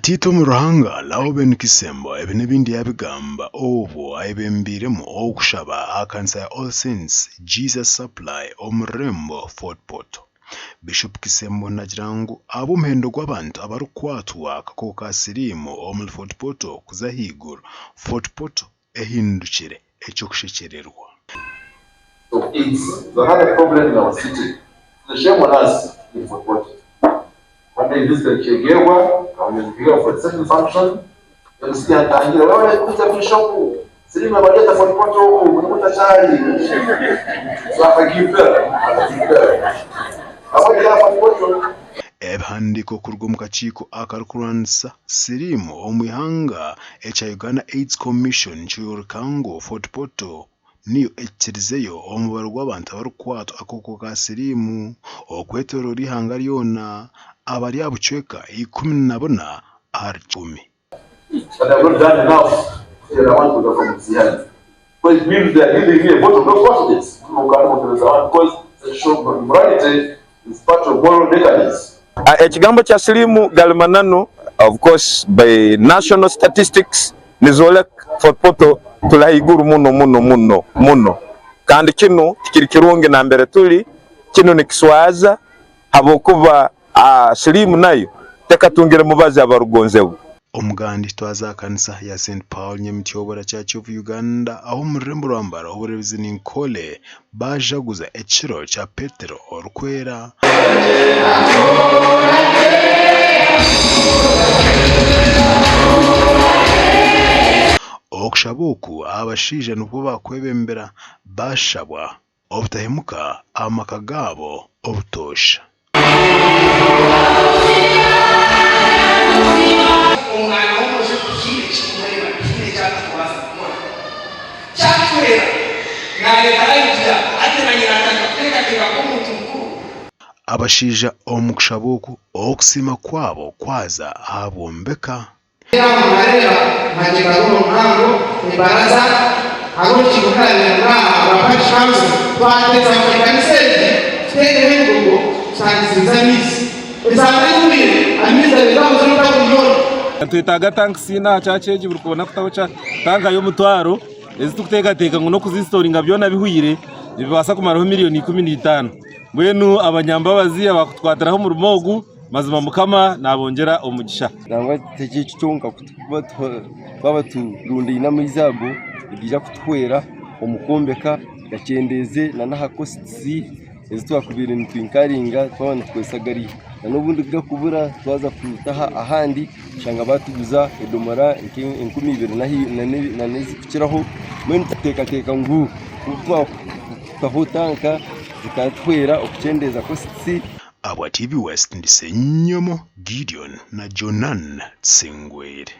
Tatiitwe omuri Ruhanga, Lauben Kisembo ebi n'ebindi yaabigamba obwo ayebembeiremu okushaba aha kanisa ya All Saints Jesus Supply omu rurembo Fort Portal. Bishop Kisembo naagira ngu ahabw'omuhendo gw'abantu abarikukwatwa akakooko ka siriimu omuri Fort Portal kuza ahaiguru, Fort Portal ehindukire eky'okushekyererwa. of AIDS is another problem in our city, it's a shame on us in Fort Portal. One day visited Kyegegwa, I was in Kyegegwa for a certain function, MC yantangira, wewe kuja Bishop, sirimu yabaleta Fort Portal huku, unakuta chai. So akagive, akagive. Abagira Fort Portal. Ebihandiiko kuruga omu kakiiko akarikurwanisa siriimu omu ihanga ekya Uganda AIDS Commission nikyoreka ngu Fort Portal niyo ekirizeyo omubaro gw'abantu abarikukwatwa akakooko ka siriimu okwetoroora eihanga ryona abari aha bucweka 14 ahari kikumi. Ekigambo kya siriimu gari mananu of course by national statistics nizoreka Fort Portal turi haiguru muno muno muno muno kandi kinu tikiri kirungi nambere turi kinu nikiswaza habwokuba siriimu nayo tekatungire mubazi abarugonzebwa. Omugandi twaza aha kanisa ya St Paul Nyamityobora Church of Uganda aho omu rurembo rwa Mbara obureebezi ni Nkole baajaguza ekiro kya Petero Orikwera. Okushaba oku abashaija nibwo baakwebembera baashabwa obutahemuka aha maka gaabo obutoosha. Omwana w'omwojo tihaine ekirikumurema, tihaine eki atakubaasa kukora. Kyakuhwera, naareeta idea, hati naanye naatandika kuteekateeka nk'omuntu mukuru. Abashaija omu kushaba oku, okusiima kwabo kwaza aha bwombeka. Aho naareeba naagyenda ruumu mpango, embaraza, hariho orukiiko ruraabire ruri aha rwa Parish Council, twateeza ngu ekanisa egi tuteereho engogo tutangisize amaizi. Esaaba ehweire, amaizi gabaire gahozire omu tauni yoona. Nitwetaaga tanks ina aha church egi buri koona kutaho tanka y'omutwaro ezi turikuteekateeka ngu n'okuzinsitoringa byona bihweire nibibaasa kumaraho miriyoni 15. Mbwenu abanyambabazi abakutukwatiraho omurimo ogu mazima Mukama nabongyera omugisha. Nangwa ti ekyo kyonka ku turikuba twaba turundaine amaizi ago nigaija kutuhwera omu kwombeka gakyendeeze n'aha costs ezi twakubaire nitwinkaringa twaba nitukozesa gariya. N'obundi ku garikubura twaza kutaha ahandi oshanga baatuguza edomora nk'enkumi ibiri n'ezirikukiraho mbwenu tuteekateeka ngu twataho tanka zikatuhwera okukyendeeza costs. Ahabwa TV West ndi Ssenyomo Gideon na Jonan Tusingwire.